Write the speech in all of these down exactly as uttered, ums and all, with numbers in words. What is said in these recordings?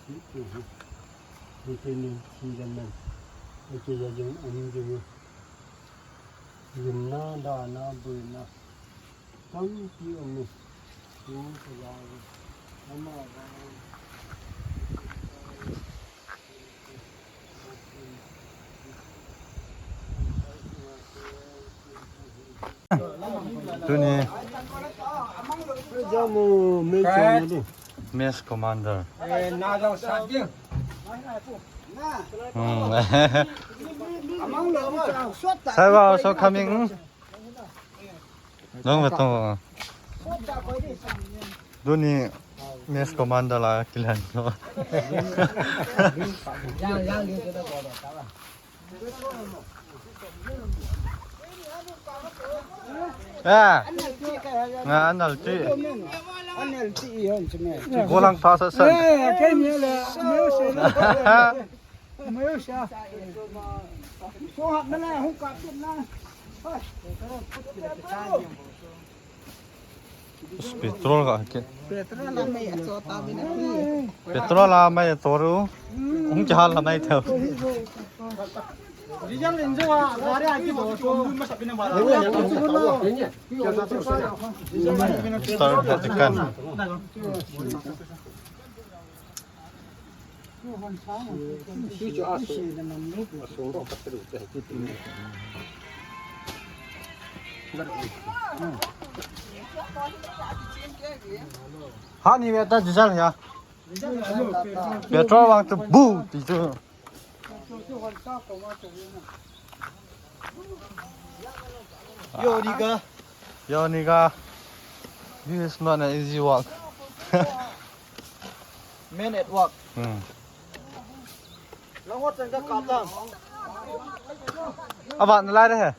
Hiti hi, hiti ni, thi lam man. Hiti ya jong, um jong. Limna, dana, buina. Tampi um ni. Kum sa ya. Ama ba. Tuni. Jamu, me jamu ni. Mess commander. Hmm. Saiba also coming. Dong ve tong. Tuni mess commander la kilan. Ah. Nga anal ti. Golang pa sa san. Petrol ka ke. Petrol la mai a cho ta mina. Petrol la mai a cho ru. Hung cha la mai thau. Diesel engine a gari a ki bo cho. Start the gun. Ha ni ve ta diesel ya. Petrol vang chu bu ti chu. Yo, Niga. Yo, Niga. This is not an easy work. Men at work. Hmm. Lang wat sang ka kap lang. Aban lai de he.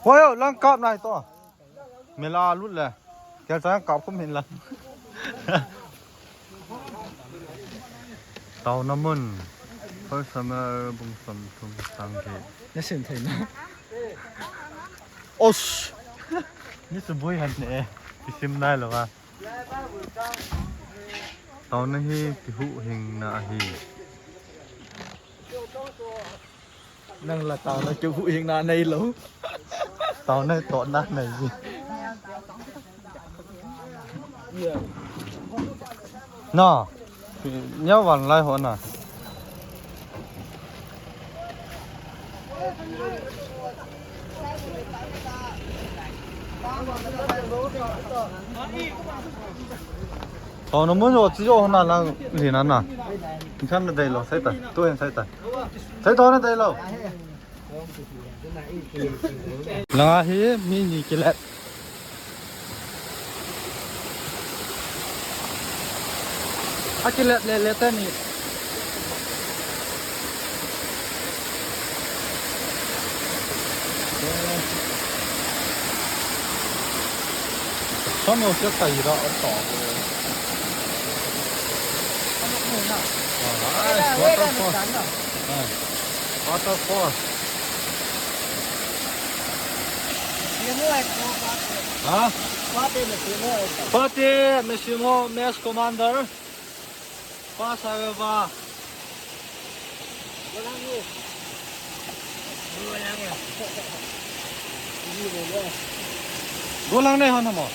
Hoi, lang kap nai to. Mela lut le. Kel chang kap khum hin la. Taona mun. First Samuel bung som thum chang thum. Na sim thei na. Os. Ni su bui han ne. Ki sim nai lo va. Taona hi kihuhhingna ahi. Nang la taona kihuhhingna nei lo. Taona hi tohna nei ji. Na. Nia van lai ho na. Taona mun jo chi jo na lang li na na. Kan na dei lo sai ta. Tu hin sai ta. Sai to na dei lo. Langa hi mi ni kilet. A kilet le le te ni. Som yo se ta ira a to. Ah, waterfall. Ah. Waterfall. Ha? Pate Mesimo, Mesimo, Mess Commander. Pa Sareva. Golang nei hon mo.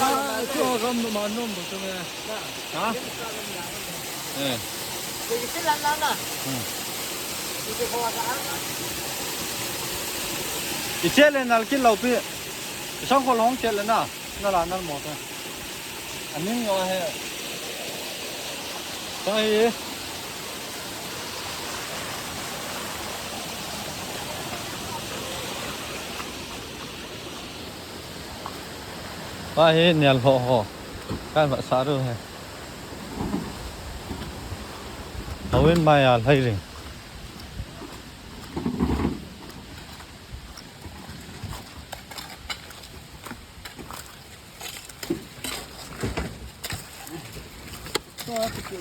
Ah, ito gam no manom bo to me. Ha? Eh. Hmm. Ichele nal kin lo pi. Isang ko long chele na. Nala nal mo to. Aning yo he. Sai. Pa hi nial ho ho. Kan va sa ru he. Hawin mai a lai ring.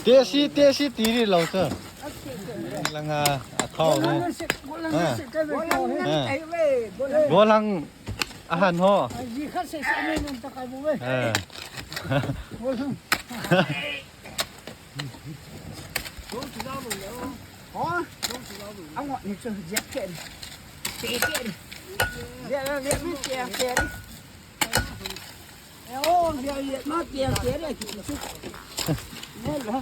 Tesi, tesi tiri lo sir. Langa a thau ni. Ha. Ha. Golang. Ahan ho. Ai, ji khat seh seh nei nom ta kai bo ve. Eh. Bo thang. Ha? Ango ni chu jek ke. Ke ke. Jek le mi ke ke. Eh, oh, jek le ma ke ke le ki chu. Ne lo.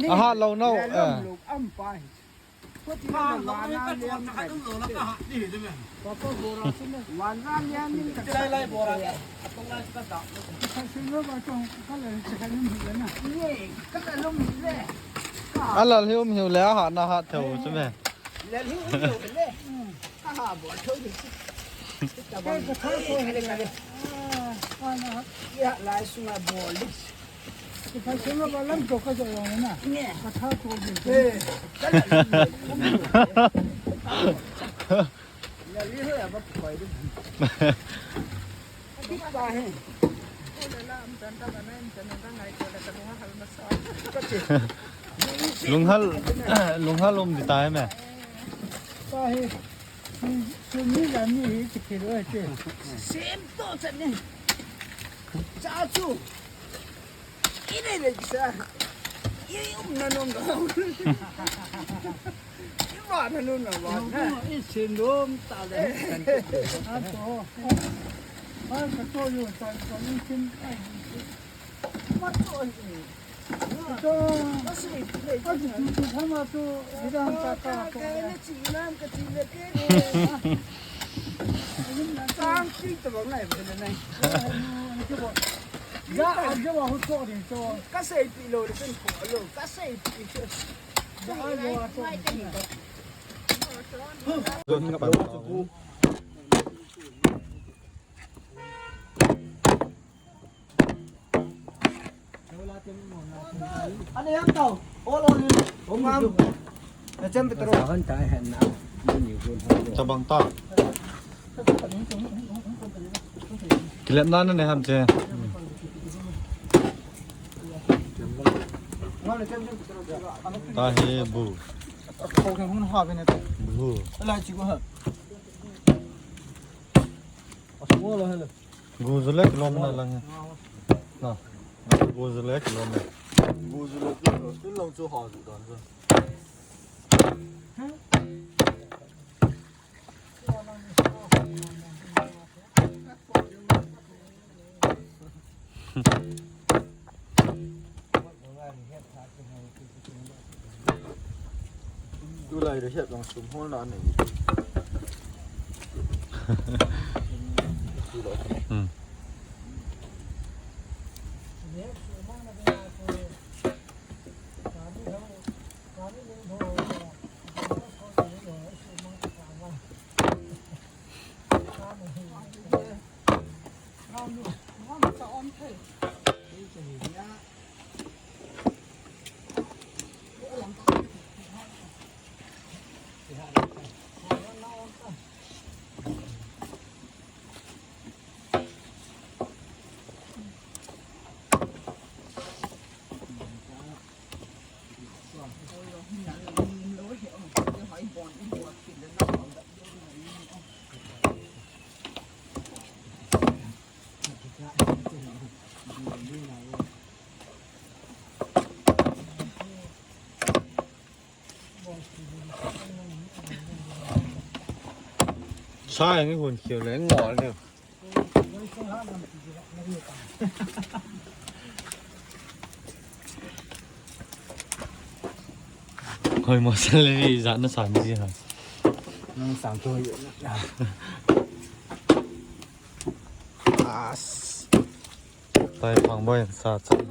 Ahat lou nau, eh. Alal hi um hiu le, ahat na hat thei u chu me. Lunghal, lunghal um di tai me. Sum ni la ni hi ti ki lo che. Sem to cha ni. Cha chu. Ile le sa. Ye um na nong ga. Ye wa na nong na wa. Ye um i sem lo ta le. A to. A ka to yo ta ko ni kin. Ma to ni. Kasei pi lo le pen ko lo, kasei pi chu. Ani ham tau. Ol ol. Om am. Na chem pe tro. Sa kan tai hen na. Chabang ta. Kilep na na ne ham che. Ta he bu. Ko ke hun ha be ne. Bu. Lai chi ko ha. Ol ol. Gu ju le kilom na lang. Na. Gu ju le kilom na. Gu ju le kilom. Kilom chu ha ju dan chu. Tulai re hiat jong sum hol na nei. Tulai. Hmm. Thai ni hun khiu le ngol ni. Hoi mo salary jat na san ji ha. Nang sang to. As. Tai phang boi sa chan.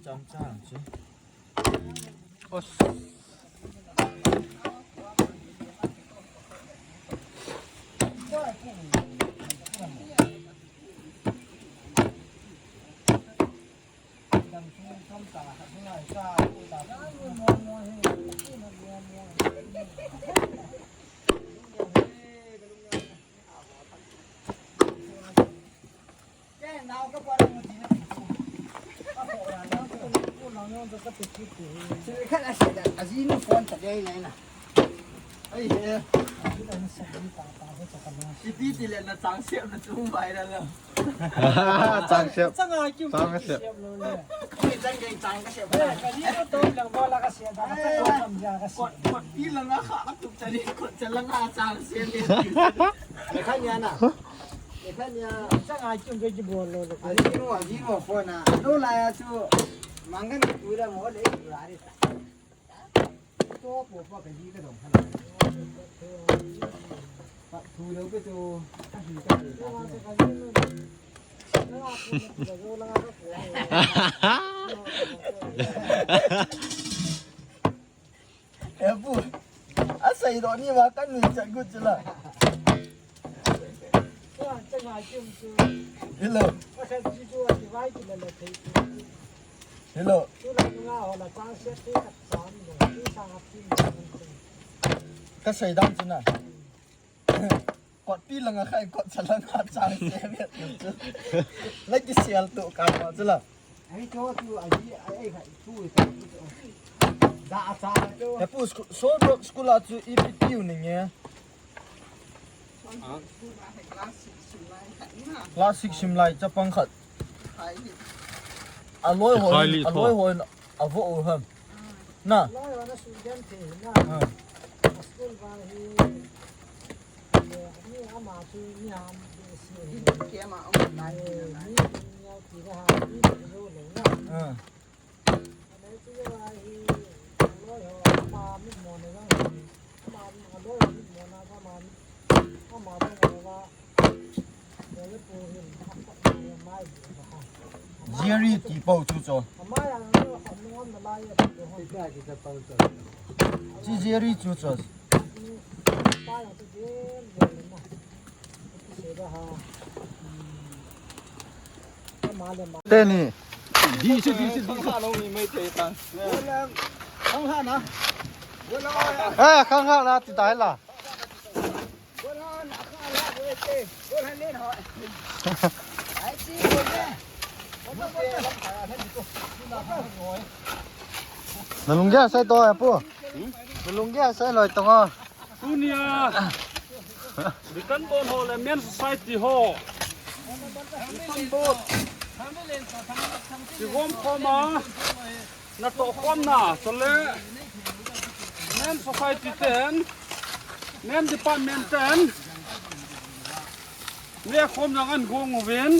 Chang chang chu. Os. Iti ti le na chang siam na chu vai la lo. Chang siam. Chang a kiu. Chang siam. Ni chang keng chang ka siam. Ka ni ko to lang ba la ka siam ba. Chang a kam ja ka siam. Kot kot ti lang a kha ka tu chani kot cha lang a chang siam ni. Ni kha nia na. Ni kha nia. Chang a kiu ke ji bol lo lo. Ani no ani no ko na. No la ya chu. Mang kan tu la mo le tu la ri. Ebu, asei do ni ma kan ni chat gut chila. Hello. Hello. Ka sei dam china. Kot pi langa khai kot sa langa chang se ve tu chu. La ki sial tu ka ma chu la. Ai cho tu ai ai khai tu ta. Da a cha tu. He pu school, Solbrook school a chu ipi tiu ni nge. Class six sim lai chapang khat. Aloi hoi, aloi hoi avo o ham. Na. Loi hoi na student the na. School ba hi. Jerry ti pau chu cho. Chi Jerry chu cho. Teni. Di chu, di chu, di chu. Khang ha na. Eh, khang ha na ti tai la. Na lunggel sai to, eh, pu. Na lunggel sai loi to nga. Tunia. Deacon Bon ho le Men Society ho. Deacon Bon. Kigom khom a. Natoh khom na, chule Men Society ten, Men Department ten, nekhom jong ahin gong uvin,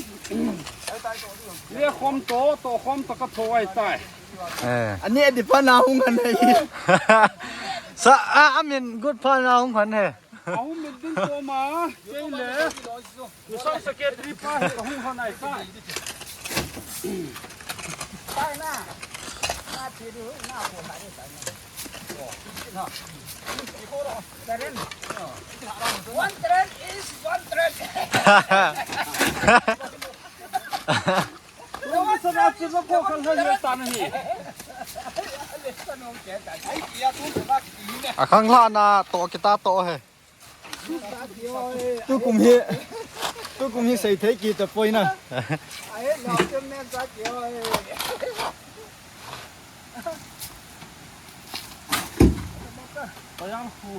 nekhom toh, tohkhom toh katho ahitai. Eh. Ani adi pa na hung han hai. Sa, a, amin good pa na hung han hai. Ahung mit ding koma, kei le, Mission Secretary pa hi kahung hon ahitai. One thread is one thread. Sana chu ko khang khang ye ta na hi. A khang hla na to kita to he. Tukum hi, tukum hi sei thei kit ta poi na. Payang khu.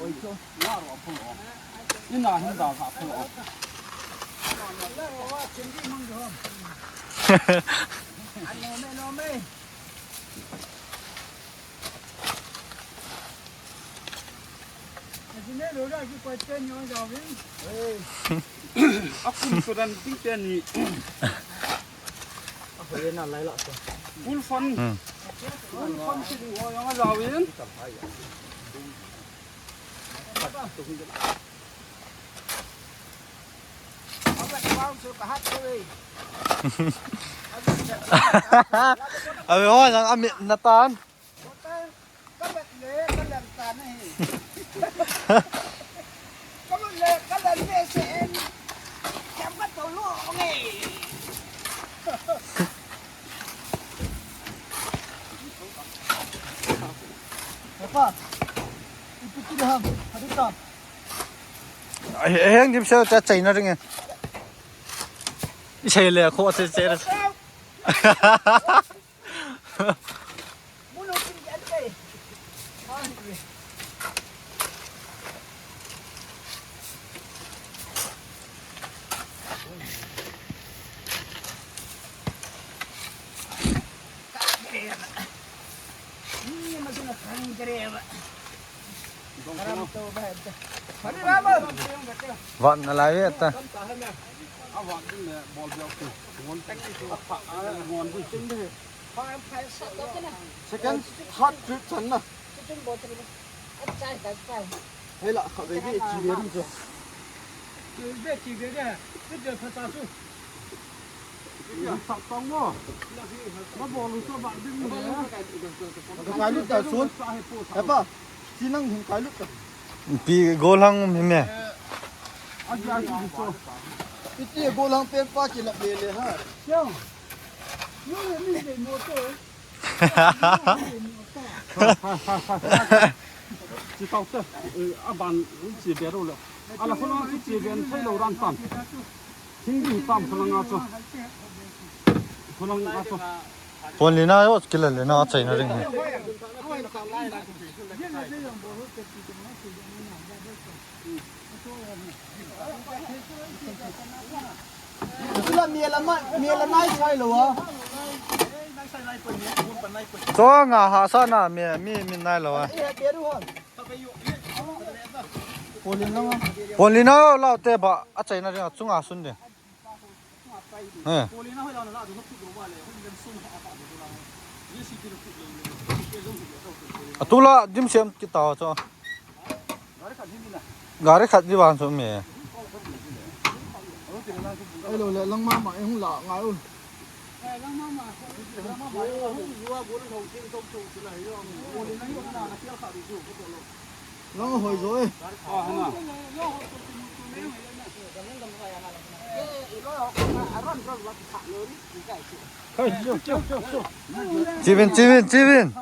Oi cho. Na ro phu lo. Ina hin da ha phu lo. Anome, nome. Ajine lo ra ki ko te nyo ja vin. Akum so dan ting te ni. Aho ye na lai la so. Full fun. Hmm. Full fun si ho yang ja vin. Abe ho jang amit natan. Heng dim sel cha China ring e. Isei le kho se se. Vat na lai ve ta. Second, third trip chan na. Hei la, kha ve ve chi ve rum cho. Chi ve chi ve de. Chi ve pha ta su. Sa tong mo. Na bol lu so ba ding mo. Ka kai lut ta sun. He pa. Chi nang hin kai lut ta. Pi golang um hi me. A ja chi so. Iti golang pen pa ki la be le ha. Siang. Yo le mi be mo to. Chi tau te, eh, a ban chi be ro le. Ala khulong chi chi be thei lo ran tam. Thing ding tam khulong a chu. Khulong a chu. Pon lina yo kila lina a chaina ring. Sula mi la ma, mi la nai sai lo a. Cho nga ha sa na mi, mi, mi nai lo a. Eh, beru ha. Polina, polina lo te ba a chaina ring a chunga sun de. Eh. Atula dim sem kita cho. Gari khat di vang so me. Ai lo le lang mama, eh, hung la ngai u. Lang hoi jo e. Chivin, chivin, chivin.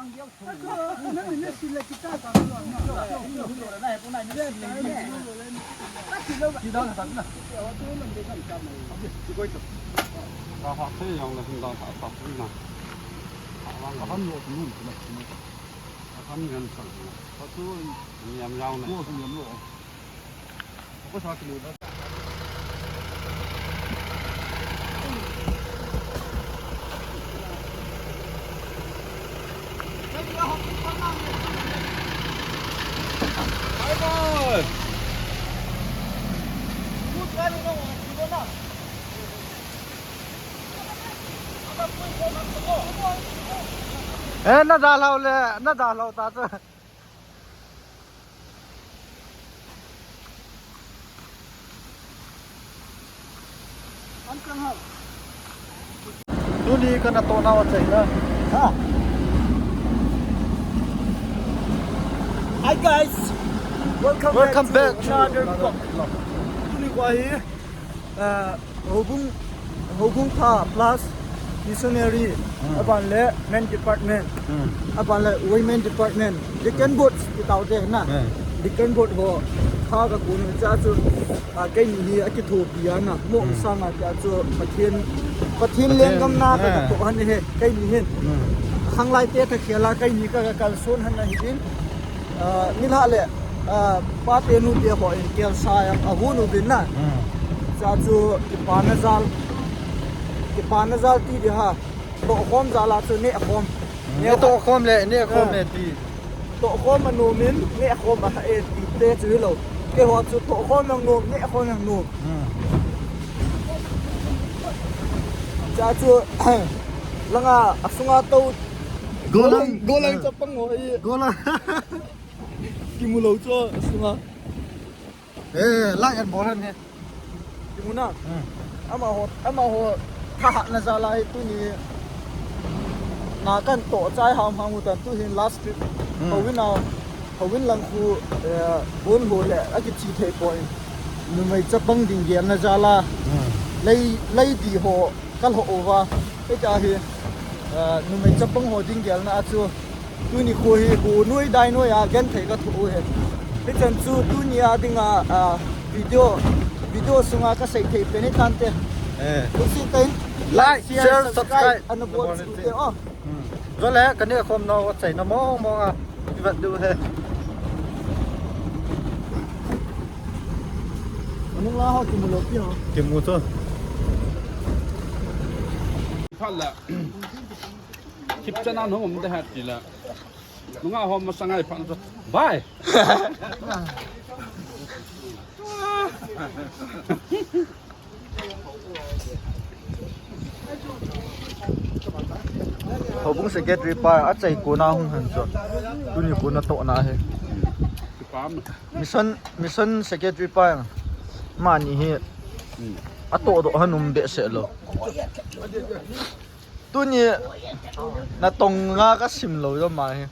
Eh, na da lau le, na da lau ta chu. Tuni kana toh nau a chaina. Ha. Hi guys. Welcome, welcome back, back to, to another vlog. Tuni kua hi, uh, Houbung, Houbung Tha plus missionary, hmm, aban le men department, hmm, aban le women department, deacon board, kitao te na. Hmm. Deacon board ho, kha ka kun cha chu, a, keini hi a kithopi a na, mo, hmm, sanga cha chu, Pathen, Pathen, Pathen lenggam na ka, eh, ka toh han he, keini hin. Hmm. Khanglai te ka khela, keini ka, ka kalson han na hi din. Ah, nilhah le, ah, pate nute ho in kelsa a, a hun uvin na. Hmm. Cha chu kipana jal, kipana jal ti di ha. Tohkhom jal a chu nehkhom. Nehkhom le, nehkhom le ti. Tohkhom anom in, nehkhom akhah e ti te chu hilou. Keiho chu tohkhom jong nom, nehkhom jong nom. Cha chu, langa, asunga tou. Golang, golang chapang ho hi. Golang. Kimu lou chu, asunga. Eh, la kan bol han he. Kimu na. Hmm. Amaho, amaho, thahatna jal a hi tuni. Na kan toh chai ham ham u tan tu hin last trip. Hmm. Houin a, houin lang khu, eh, bon ho le, akichi thei poi. Numei chapang ding gelna jal a. Hmm. Lei, lei di ho, kalho uva. Hita hi, eh, numei chapang ho ding gelna a chu. Tuni kho hi, hu noi dai noi a, genthei kathoh u hi. Hichan chu tuni a dinga, a, video, video sunga kasei thei pen hi tante. Eh. Lungset tah in like, share, subscribe, ana bol cheh u te o. Hmm. Jole, kanehkhom nau, achaina mong mong a. Ivet diu hi. Anung la ho kimu lou pi ho. Kimu chu. Phat la. Kipchana nung um da hat ti la. Nunga hom masang ai phan chu. Bye. Houbung secretary pa achai kona hung hen chu. Tuni kona tohna hi. Mission, mission secretary pa. Mani hi. Hmm. Atoh doh han um behseh lou. Tuni natong nga kasim lou jong ma hi.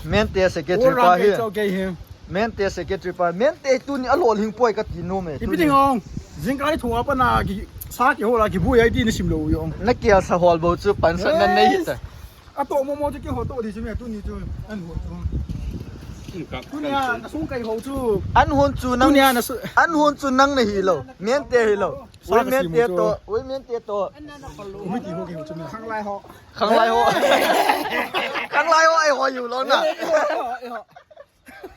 Mente secretary pa hi. Mente secretary pa. Mente tuni alolhing poi kati nom e. Ipi ding ong. Jingkah ni thua pa na ki sa kihol a kibui ai ti nasim lou jong. Nakiasa hol bou chu pansatna nei hita. Atoh momo chu kihol toh di chu me tuni chu. An ho chu. Tuni a nasung kai ho chu. An hon chu nang. Tuni a nasu. An hon chu nang nahilou. Mente hilou. Ui, mente to, ui, mente to. Umi ti ho ki ho chu mi khanglai ho. Khanglai ho. Khanglai ho, ai ho yu lou na.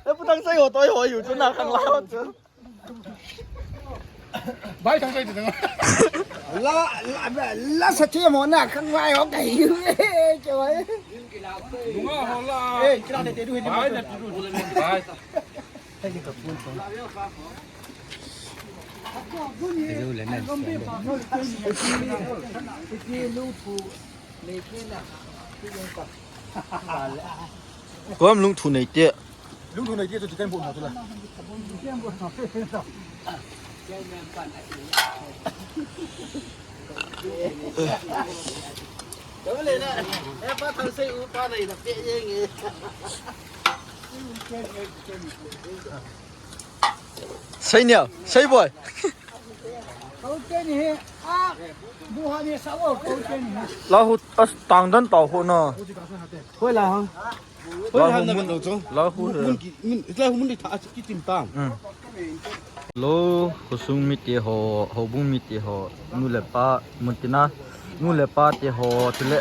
E pu tang sai ho to, ai ho yu chu na khanglai ho chu. Bai tang sai chu. La, la, la sa ti mo na khanglai ho kai yu. Ke wai. Lunga ho la. Eh, kila te te du he. Bai te du. Bai. Kom lungthu nei te. Lungthu nei te chu chicken bun mo chu la. Sei neo, sei boi. Lahu as tang dan tau ho na. Hoi la hang. Hoi la hang na mun lo chu. Lahu he. Mun ki, mun, lahu mun di tha ki tim tang. Lo, khosung mite ho, houbung mite ho, nu le pa, mun tina, nu le pa te ho, chule,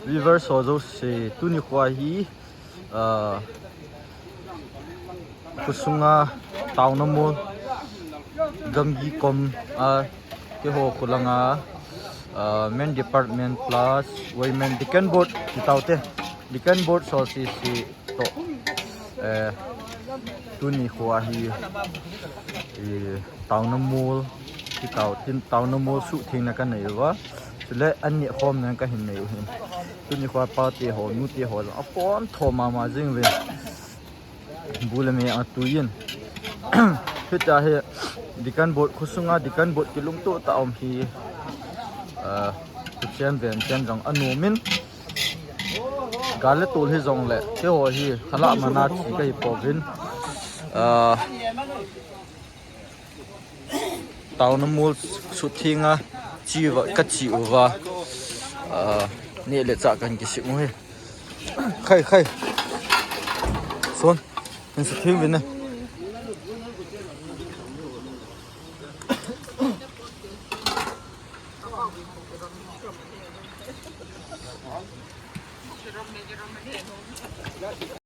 viewers ho jouse, tuni khoa hi, ah, khosunga taona mol, gamgi kom a, keiho kholanga, ah, men department plus women deacon board, ti taute, deacon board so si si. Toh, eh, tuni khoa hi, eh, taona mol, ti tau, tin taona mol suhthengna kanei uva. Chule an nehkhomna kahin nei u hin. Tuni khoa pate ho, nute ho jong akom tho mama jing uvin. Bu le me atuiyin. Hitia hi deacon board khosunga deacon board kilungtoh tah a um hi, ah, thuchen venchen jong anom in. Gal le tol hijongle, keiho hi khalah mana chi kahi pouvin. Ah, taona mol suhtheng a, chi uva, kachi uva. Ah, neh le chah kan kisem u hi. Khai, khai. Son, kan suhtheng uvin e.